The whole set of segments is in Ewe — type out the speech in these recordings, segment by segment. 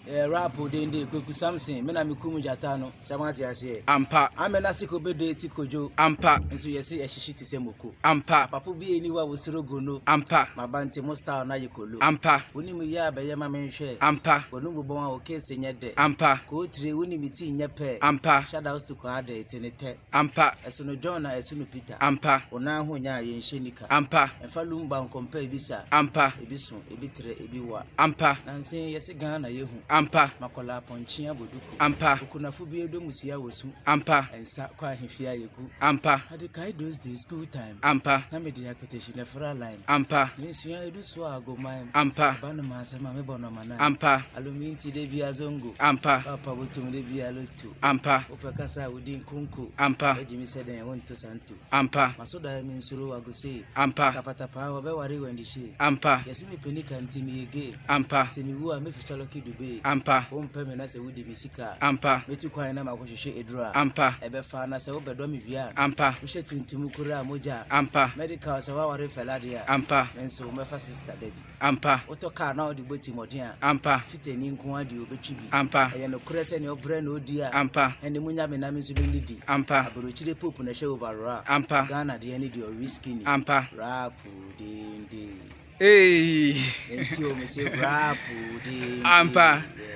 Eh, rap dende Kweku Samson, me na me kum gyata no, sɛ moate aseɛ. Ampa. Ame na se kobede ti kojo. Ampa. Nso yɛse ɛhyehye te sɛ moko. Ampa. Apapo bi ɛni hɔ a wɔsuro gono. Ampa. Maba nti mo style na yɛ kolo. Ampa. Wonim yɛ a bɛyɛ ma menhwɛ. Ampa. W'anum bobɔn a wo kese nyɛ dɛ. Ampa. Kootire wo ne me ti nyɛ pɛ. Ampa. Shout outs to Kwade te ne tɛ. Ampa. Ɛsono John na ɛsono Peter. Ampa. Wo nan ho nyɛ a yɛnhyɛ nika. Ampa. Ɛmfa lumba nkɔmpa ebi sa. Ampa. Ebi so, ebi trɛ, ebi wa. Ampa. Nanse yɛse Ghana yɛhu. Ampa. Makɔla apɔnkye abɔ duku. Ampa. Okunafo bi edo musia wɔ su. Ampa. Ɛnsa kɔ ahemfie a yɛgu. Ampa. Adekae those days school time. Ampa. Na mede akpetehyi na ɛfra line. Ampa. Mensua edu so a agoman. Ampa. Aba no ma asɛm a mebɔ no amanan. Ampa. Alomi nti de bia zongo. Ampa. Papa botom de bia loto. Ampa. Wopɛ kasa a wodi nkonko. Ampa. Wagye mi sɛ dɛn wonto santo. Ampa. Maso da mi nsuro wagose. Ampa. Kapatapaa wɔbɛware wandihye. Ampa. Yɛse mepɛ nika nti meyɛ gay. Ampa. Sɛ mewu a mɛfi Lucky Dube. Ampa. Wompɛ me na sɛ wodi me sika a. Ampa. Mɛtu kwan na makɔhwehwɛ eduro a. Ampa. Ɛbɛfa na sɛ wobɛdɔ me wie a. Ampa. Wohyɛ tuntum kora a mogya. Ampa. Medical sɛ woaware Fela deɛ a. Ampa. Me nso mɛfa sister dabi. Ampa. Wotɔ kaa na wode bɔ timɔden a. Ampa. Fitani nko ara deɛ obɛtwi bi. Ampa. Ɛyɛ nokorɛ sɛ nea ɔbrɛ na ɔdi a. Ampa. Ɛne munya me na me nso bɛnnidi. Ampa. Aburokyire pope na ɛhyɛ overall. Ampa. Ghana deɛ ne deɛ ɔwe skinny. Ampa. Rap dende. Hey. Nti o me se rap dende. Ampa. Yeah.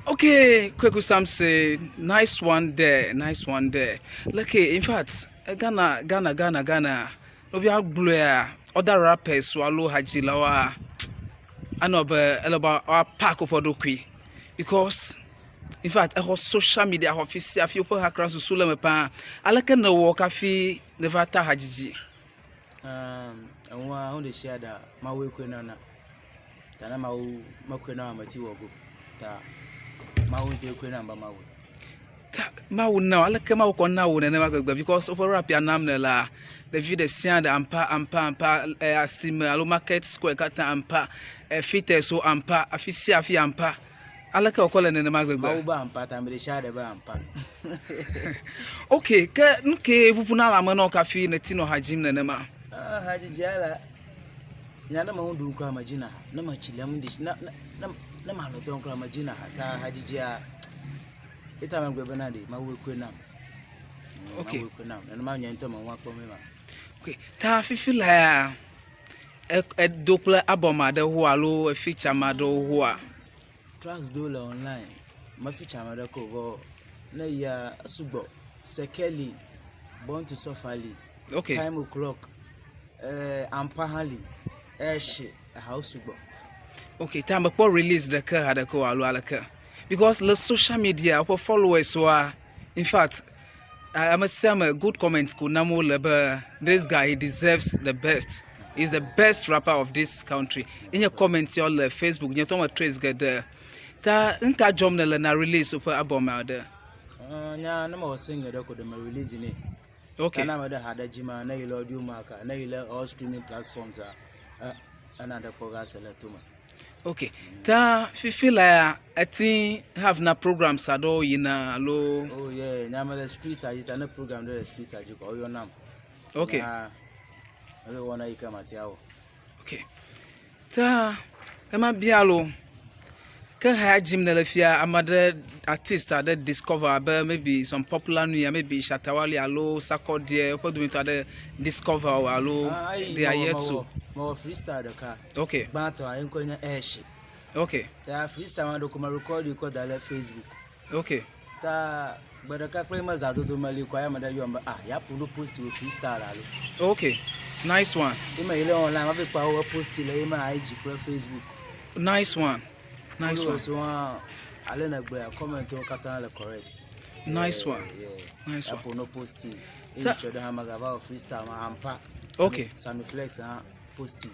Okay, Kweku Samson, nice one there, nice one there. Lucky, in fact, Ghana, Ghana, Ghana, Ghana. Obi agblɔe a other rappers alo hadzilawoa anɔ be ele be woa park woƒe ɖokui because in fact exɔ social media xɔ fi sia fi woƒe hakra susu le eme paa. Aleke nèwɔ kafi neva ta hadzidzi? Enua wo ɖe da Mawu koe nana. Ta ne Mawu mekoe na ame ti wɔ go. Ta Mawu ŋutɔe koe nam be mawɔe. Ta Mawu na wo aleke Mawu kɔ na wo nenema gbegbe because woƒe rap ya nam ne la ɖevi ɖe sia ɖe ampa ampa ampa asime alo market square katã ampa fites wo ampa afi sia afi ampa aleke wòkɔ le nenema gbegbe? Mawu be ampa ta ame ɖe sia ɖe be ampa. Ok, ke nu ke ʋuʋuna le ame na wo kafi nèti nɔ ha dzim nenema? Ah, hadzidzia la, nya ne me ŋu ɖum kura medzina ha. Ne metsi lem ɖi ne ne ne malɔ dɔm kura medzina ha. Ta hadzidzia eta megblɔ bena ɖe Mawu koe nam. Mawu koe nam. Nenema nye ŋutɔ me ŋua kpɔm ma. Ok, ta fifi laa edo kple album aɖewo alo feature ame aɖewo hoa? Tracks ɖewo le online. Me feature ame ɖeke o vɔ ne yia esugbɔ. Sekeli, Born to Suffer li. Time o'clock, Ampa hã li. Ehye ehawo sugbɔ. Ok, ta mekpɔ release ɖeke haɖeke o alo aleke? Because le social media woƒe followers woa, in fact, ame sia ame good comment ko nam wole be this guy he deserves the best. He's the best rapper of this country. Enye comment yawo le Facebook, nye ŋutɔ me trace geɖe. Ta nuka dzɔm nèle na release woƒe album aɖe? Nya ne mewɔ single ɖe ko ɖe me release nɛ. Ta ne ame ɖe ha ɖe dzi ma, ne yi le Audiomack, ne yi le all streaming platforms a, ena ɖe kpɔ ga se le tome. Ok, ta fifi la eti have na programs aɖewo yina alo? Oh yeah, nya me le street adzi ta ne program ɖe le street adzi ko woyɔnam. Nya ele wɔna yi ke mate awɔ. Ok, ta ema bia alo ke ha ya dzim nele fia ame aɖe artist aɖe discover abe maybe some popular nu ya maybe Shatta Wale alo Sarkodie woƒe dometɔ aɖe discover wo alo they are yet to. Mewɔ freestyle ɖeka. Gbãtɔa ye ŋkɔe nye Ehye. Ta freestyle ma ɖeko me record kɔ da ɖe Facebook. Ta gbe ɖeka kple me zã dodo me li kɔa ya ame ɖe yɔm be ah ya ƒo ɖo post wo freestyle alo. Ok, nice one. Ye me yi le online ma vi kpɔ wo post le ye me IG kple Facebook. Nice one. Nice one. Followers wo hã ale ne gblɔa comment wo katã le correct. Nice one. Yeah. Nice one. Ya ƒo no post. Ye tsɔ ɖe hã megava wɔ freestyle ma ampa. Sammy Flex hã post.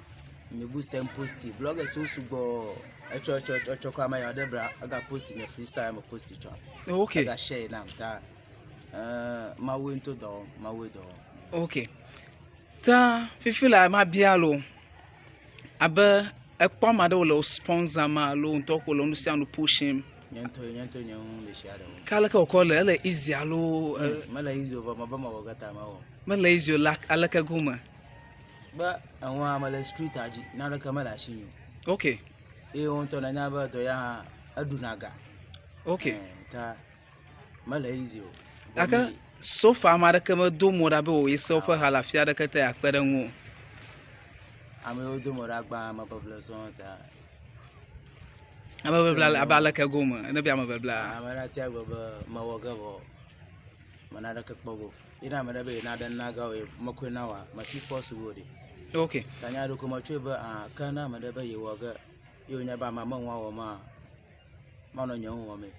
Mebu sem post. Bloggers wo sugbɔ. Etsɔ etsɔ etsɔ kɔ ame ya ɖe bra ega post nye freestyle me post tsɔ. Ega share nam ta. Mawu ŋutɔ dɔ wɔm, Mawu dɔ wɔm. Ok. Ta fifi la ma bia lo abe ekpɔ ame aɖewo le wo sponsor ma alo ŋutɔ ko le nu sia nu pushing. Nye ŋutɔ nye ŋutɔ nye ŋu ɖe sia ɖe wɔm. Ke aleke wòkɔ le ele easy alo? Mele easy o vɔ mebe mewɔ ge ta mewɔ. Mele easy o le aleke gome? Be enua mele street dzi naneke mele asinye o. Eye wo ŋutɔ nanya be dɔ ya hã Eɖuna ga. Ok. Eh, ta mele easy o. Gake so far ame aɖeke medo mo ɖa be o yese woƒe ha le afi aɖeke ta yeakpe ɖe ŋu o. Ame yiwo do mo ɖa gbã ame beble sɔŋ ta. Ame beble abe aleke gome ne be ame beblea? Ame ɖe ate agblɔ be mewɔ ge vɔ mena ɖeke kpɔ go. Ye ne ame ɖe be yena ɖe na ga wò mekɔe na wòa, meti force wo ɖe. Ok. Ta nya ɖeko metsɔe be ah ke ne ame ɖe be yewɔ ge ye wònya be amea menua wɔm maa, manɔ nye ŋu wɔmee.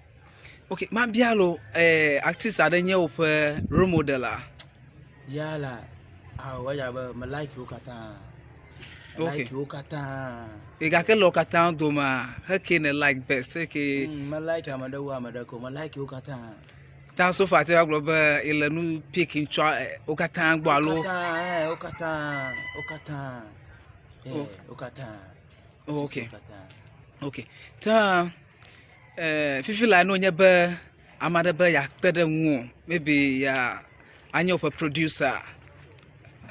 Ok, mabia lo, eh, artist aɖe nye woƒe role model a? Ya la, ao, eya be me like wo katã. Ok. Like wo katã. E gake le wo katã domea, heke ne like best, heke. Me like ame ɖe wu ame ɖe ko, me like wo katã. Ta so far te gblɔ be ele nu pick ŋutsua wo katã gbɔ alo? Wo katã, eh, wo katã, wo katã. Eh, wo katã. Oh, ok. Ok. Ta eh, fifi la no nye be ame aɖe be yeakpe ɖe ŋuwò, maybe ya anye woƒe producer.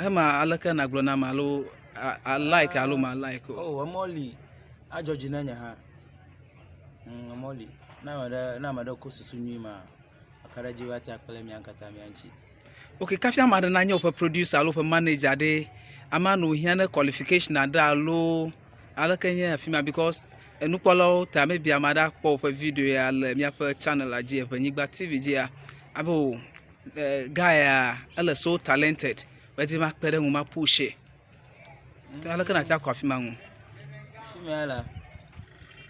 Ema aleke nàgblɔ na ame alo a like alo ma like o? Oh, emɔ li adzɔ dzi na nye hã. Emɔ li. Ne ame ɖe ne ame ɖe ko susu nyui ma, aka ɖe edzi be ate akpe ɖe mía katã mía ŋuti. Ok, kafi ame aɖe nanye woƒe producer alo woƒe manager ɖe, amea no hiã ne qualification aɖe alo aleke nye afi ma because enukpɔlawo ta maybe ame aɖe akpɔ woƒe video ya le míaƒe channel la dzi Eʋenyigba TV dzia abe o guy ya ele so talented medi makpe ɖe eŋu ma push. Aleke nàte akɔ afi ma ŋu? Afi ma la,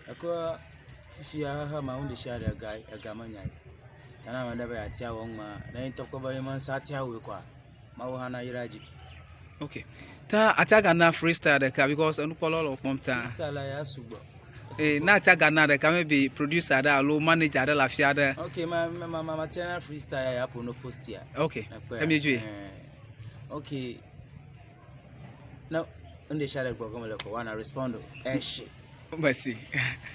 ekɔ fifia xexe ma nu ɖe sia ɖe ega ega me nya ye. Ta ne ame ɖe be yeatia wɔ nua, ne ŋutɔ kpɔ be ye me ŋusẽ atia wɔe koa, Mawu hã na yra dzi. Ok. Ta atia gana freestyle ɖeka because enukpɔlawo le wo kpɔm ta. Freestyle ya sugbɔ. Eh, na atia gana ɖeka maybe producer ɖe alo manager ɖe le afi aɖe. Ok, ma ma ma ma tia na freestyle ya ya ƒo no post ya. Ok. Emi dzoe. Ok. No, nu ɖe sia ɖe gbɔ gɔme le ko wana respond o. Ɛshi. Merci.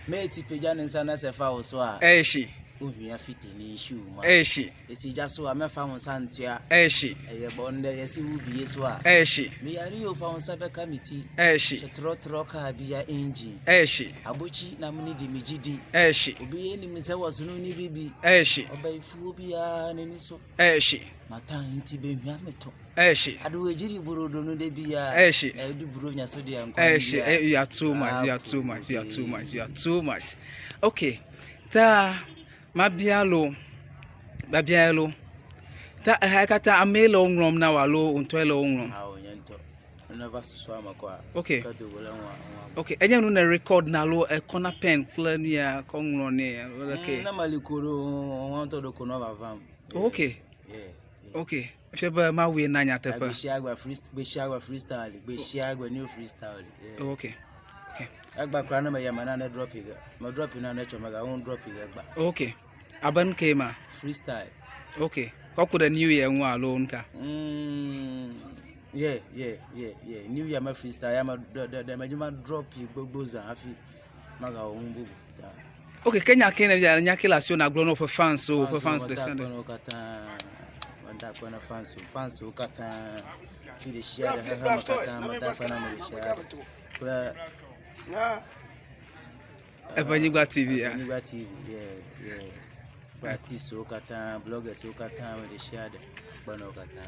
Meti pagya ne nsa na sɛ fa wo so a. Ɛshi. Wohia fiti ne nsu ma. Ɛshi. Esi gya so a mɛfa wo nsa ntua. Ɛshi. Ɛyɛ bɔ ndɛ yɛsi wo bie so a. Ɛshi. Meyare yo fa wo nsa bɛka me ti. Ɛshi. Hyɛ trɔtrɔ kaa bi ya engine. Ɛshi. Abokyi na mene di me gyi di. Ɛshi. Obi yɛ nim sɛ wɔsono ne bibi. Ɛshi. Ɔbɛyifuo biara n'ani so. Ɛshi. Matan nti bɛhwia me to. Ɛhye. Adowegyiri brodo no de bi a. Ɛhye. Ɛdu buro nya so deɛ nkwa. Ɛhye. Eh, you are too much. You are too much. You are too much. You are too much. Okay. Ta mabia lo. Mabia lo. Ta eha katã amee le wo ŋlɔm na wò alo wò ŋutɔe le wo ŋlɔm? Awo nye ŋutɔ. Nene va susua me kɔa. Okay. Ke do go le ŋua ŋua. Okay. Enye nu ne record na alo ekɔna pen kple nu ya kɔ ŋlɔ nɛ alo leke? Ne meli ko ɖo ŋua ŋutɔ ɖo ko nɔ vavam. Okay. Yeah. Okay. Efia be Mawue na nyateƒe. Gbe sia gbe free gbe sia gbe freestyle gbe sia gbe new freestyle. Yeah. Okay. Okay. Egba kura ne me ya me na ne drop ge. Me drop na ne tsɔ me ga ŋu drop ge gba. Okay. Abe nu ke ma. Freestyle. Okay. Kɔ ku ɖe new year ŋu alo nuka? Yeah. New year me freestyle ya me ɖe ɖe ɖe me dzi ma drop gbogbo zã hafi magawɔ nu bubu. Ta. Ok, ke nya ke ne nya ke le asiwò nàgblɔ na woƒe fans wo, woƒe fans ɖe sia ɖe. Wo katã, meda akpe na fans wo, fans wo katã, fi ɖe sia ɖe, xexea me katã, meda akpe na ame ɖe sia ɖe kple Eʋenyigba TV ya. Eʋenyigba TV, yeah, yeah. Kple artist wo katã, bloggers wo katã, ame ɖe sia ɖe, kpe na wo katã.